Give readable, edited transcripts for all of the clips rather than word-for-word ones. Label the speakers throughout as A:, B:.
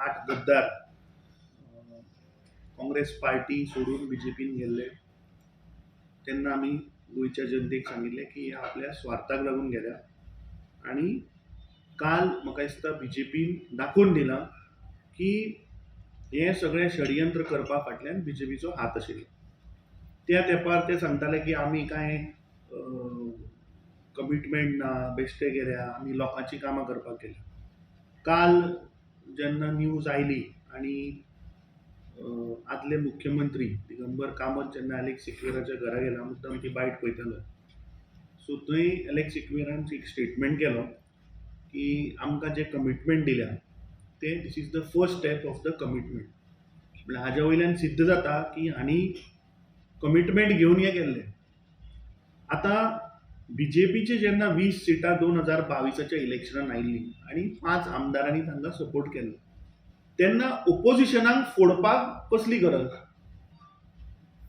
A: आठ गद्दार काँग्रेस पार्टी सोडून बीजेपीन गेल्ले तेन्ना आमी गोंयच्या जनतेक सांगिल्लें की हे आपल्या स्वार्थाक लागून गेल्या आनी काल म्हाका दिसता बीजेपीन दाखोवन दिलां की हें सगळें षडयंत्र करपा फाटल्यान बीजेपीचो हात आशिल्लो. त्या तेंपार ते सांगताले की आमी कांय कमिटमेंट ना, बेश्टे गेल्या, आमी लोकांची कामां करपाक गेल्या. काल जेन्ना न्यूज आयली आनी आदले मुख्यमंत्री दिगंबर कामत जेन्ना एलेक्स सिक्वेराच्या घरा गेला, मुद्दम ती बायट पळयतालो, सो थंय एलेक्स सिक्वेरान एक स्टेटमेंट केलो की आमकां जें कमिटमेंट दिल्या तें this is the first step of the commitment. म्हणल्यार हाज्या वयल्यान सिद्ध जाता की हांणी कमिटमेंट घेवन हें केल्लें. आतां बीजेपीची जेन्ना 20 सिटां 2022 इलेक्शनान आयिल्लीं आनी 5 आमदारांनी तांकां सपोर्ट केल्लो तेन्ना ओपोजिशनाक फोडपाक कसली गरज?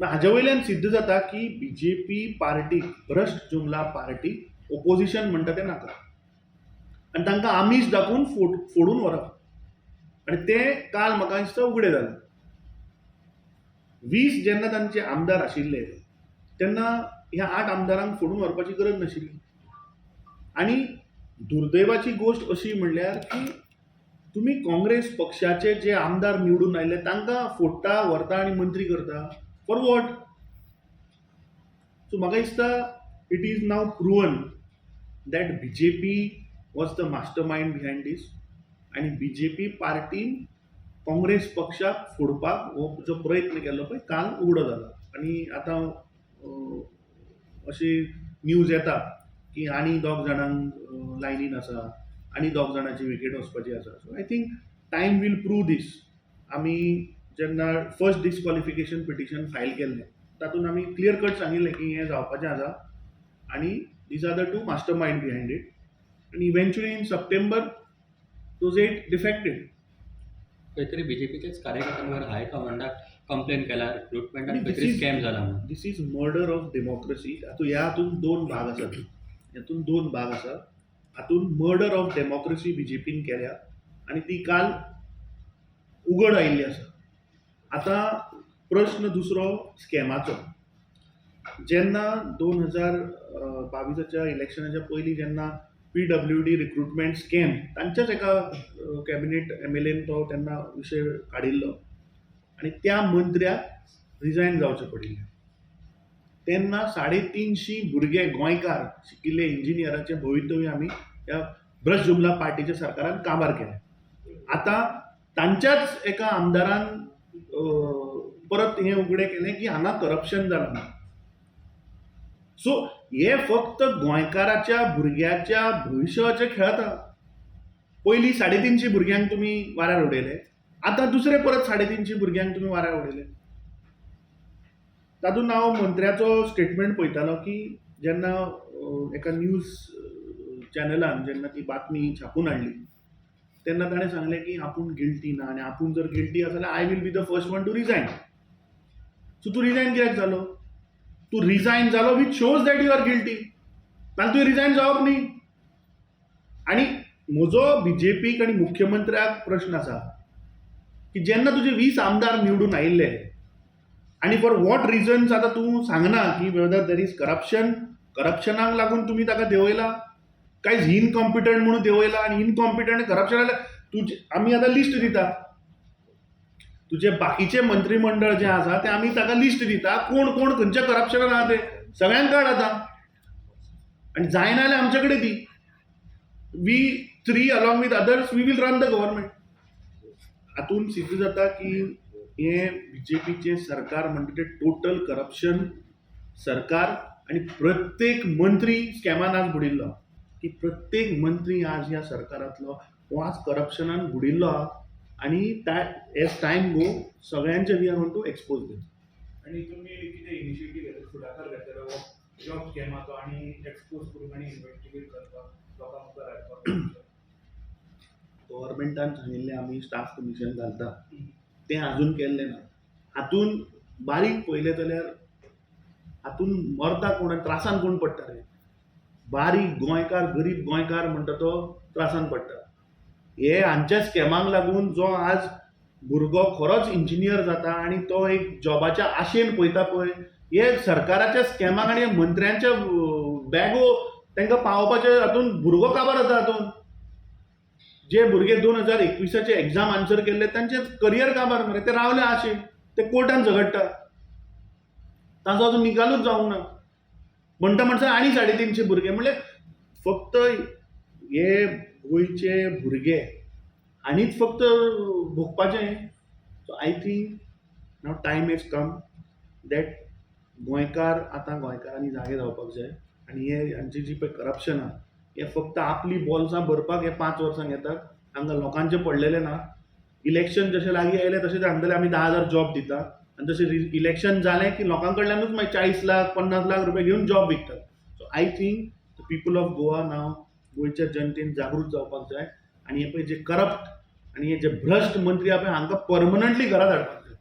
A: हाज्या वयल्यान सिद्ध जाता की बीजेपी पार्टी भ्रश्ट जुमला पार्टी ओपोजिशन म्हणटा तें नाका आनी तांकां आमीश दाखोवन फोडून व्हरप आनी तें काल म्हाका दिसता उगडें जालें. 20 जेन्ना तांचे आमदार आशिल्ले तेन्ना ह्या 8 आमदारांक फोडून व्हरपाची गरज नाशिल्ली. आनी दुर्दैवाची गोश्ट अशी म्हणल्यार की तुमी काँग्रेस पक्षाचे जे आमदार निवडून आयले तांकां फोडटा, व्हरता आनी मंत्री करता, फॉर what? सो म्हाका दिसता it is now proven that BJP was the mastermind behind this आनी बीजेपी पार्टीन काँग्रेस पक्षाक फोडपाक हो जो प्रयत्न केल्लो पळय काल उगडो जाला. आनी आतां अशी न्यूज येता की आनी 2 जाणांक लायनीन आसा, आनी 2 जाणांची विकेट वचपाची आसा. So I think time will prove this. आमी जेन्ना फर्स्ट डिस्क्वॉलिफिकेशन पिटिशन फायल केल्लें तातूंत आमी क्लियर कट सांगिल्लें की हें जावपाचें आसा आनी these are the 2 mastermind behind it. आनी eventually in September those 8 defected.
B: खंय तरी बीजेपीच्याच कार्यकर्त्यांवर हायकमांडाक कंप्लेन केला रिक्रुटमेंटान खंय तरी स्कॅम जाला म्हणून.
A: This is murder of democracy. आतां ह्या हातूंत 2 भाग आसात, हातूंत 2 भाग आसात. हातूंत मर्डर ऑफ डेमोक्रेसी बीजेपीन केल्या आनी ती काल उगड आयिल्ली आसा. आतां प्रश्न दुसरो स्कॅमाचो. जेन्ना 2022 इलेक्शनाच्या पयलीं जेन्ना PWD recruitment scam तांच्याच एका कॅबिनेट MLAन तो तेन्ना विशय काडिल्लो आनी त्या मंत्र्याक रिजायन जावचें पडिल्लें. तेन्ना 350 भुरगे गोंयकार शिकिल्ले इंजिनियराचें भवितव्य आमी ह्या भ्रश्ट जुमला पार्टीच्या सरकारान काबार केलें. आतां तांच्याच एका आमदारान परत हें उगडें केलें की हांगा करप्शन जालां. सो हे फक्त गोंयकाराच्या भुरग्याच्या भविश्याचेर खेळता. पयलीं 350 भुरग्यांक तुमी वाऱ्यार उडयले, आतां दुसरे परत 350 भुरग्यांक तुमी वाऱ्यार उडयले. तातूंत हांव मंत्र्याचो स्टेटमेंट पळयतालो की जेन्ना एका न्यूज चॅनलान जेन्ना ती बातमी छापून हाडली तेन्ना ताणें सांगलें की आपूण गिल्टी ना आनी आपूण जर गिल्टी आसा जाल्यार I will be the first one to resign. So तूं रिजायन कित्याक जालो? तूं रिजायन जालो which shows that you are guilty. नाल्यार तुवें रिजायन जावप न्ही. आनी म्हजो बीजेपीक आनी मुख्यमंत्र्याक प्रश्न आसा की जेन्ना तुजे 20 आमदार निवडून आयिल्ले आनी फॉर what reasons आतां तूं सांगना की वेदर there is corruption, करप्शनाक लागून तुमी ताका देंवयला काय इनकॉम्पिटंट म्हणून देंवयला आनी इनकॉम्पिटंट करप्शन जाल्यार तुजे आमी आतां लिस्ट दिता, तुजे बाकीचे मंत्रीमंडळ जें आसा तें आमी ताका लिस्ट दिता, कोण कोण खंयच्या करप्शनान आहा तें सगळ्यांक काड आतां आनी जायना जाल्यार आमचे कडेन दी. We 3 along with others we will run the government. हातूंत सिद्ध जाता की हें बीजेपीचें सरकार म्हणटा तें टोटल करप्शन सरकार आनी प्रत्येक मंत्री स्कॅमान आज बुडिल्लो, की प्रत्येक मंत्री आज ह्या सरकारांतलो हो आज करप्शनान बुडिल्लो आहा आनी एज टायम गो सगळ्यांचे we are going to expose them.
C: आनी तुमी कितें इनिशिएटीव घेतले, फुडाकार घेतलेलो हो जॉब स्कॅमाचो आनी एक्सपोज करून आनी इन्वेस्टिगेट करपाक लोकां मुखार हाडपाक?
A: गव्हर्मेंटान सांगिल्लें आमी स्टाफ कमिशन घालता, तें आजून केल्लें ना. हातूंत बारीक पळयलें जाल्यार हातूंत मरता कोण आनी त्रासान कोण पडटा रे? बारीक गोंयकार, गरीब गोंयकार म्हणटा तो त्रासान पडटा. हे हांच्या स्कॅमांक लागून जो आज भुरगो खरोच इंजिनियर जाता आनी तो एक जॉबाच्या आशेन पळयता पळय, हे सरकाराच्या स्कॅमाक आनी मंत्र्यांच्या बॅगो तांकां पावोवपाचे हातून भुरगो काबार जाता. हातून जे भुरगे 2021आचे एग्जाम आन्सर केल्ले तांचे करियर काबार मरे, ते रावले आशेन, ते कोर्टान झगडटा, तांचो अजून निकालूच जावंक ना. म्हणटा म्हणसर आनी 350 भुरगे, म्हणल्यार फक्त हे गोंयचे भुरगे हांणीच फक्त भोगपाचें. So I think now time has come that गोंयकार आतां गोंयकारांनी जागे जावपाक जाय आनी हे हांची जी पळय करप्शन आहा, हे फक्त आपली बोल्सां भरपाक हे 5 वर्सां घेतात, हांगा लोकांचें पडलेलें ना. इलेक्शन जशें लागीं आयलें तशें सांगतले आमी 10,000 जॉब दिता, आनी तशें इलेक्शन जालें की लोकां कडल्यानूच मागीर 40 लाख 50 लाख रुपया घेवन जॉब विकतात. So I think the people of Goa now, गोंयच्या जनतेन जागृत जावपाक जाय आनी हे पळय जे करप्ट आनी हे जे भ्रश्ट मंत्री आहा पळय हांकां परमनंटली घरा धाडपाक जाय.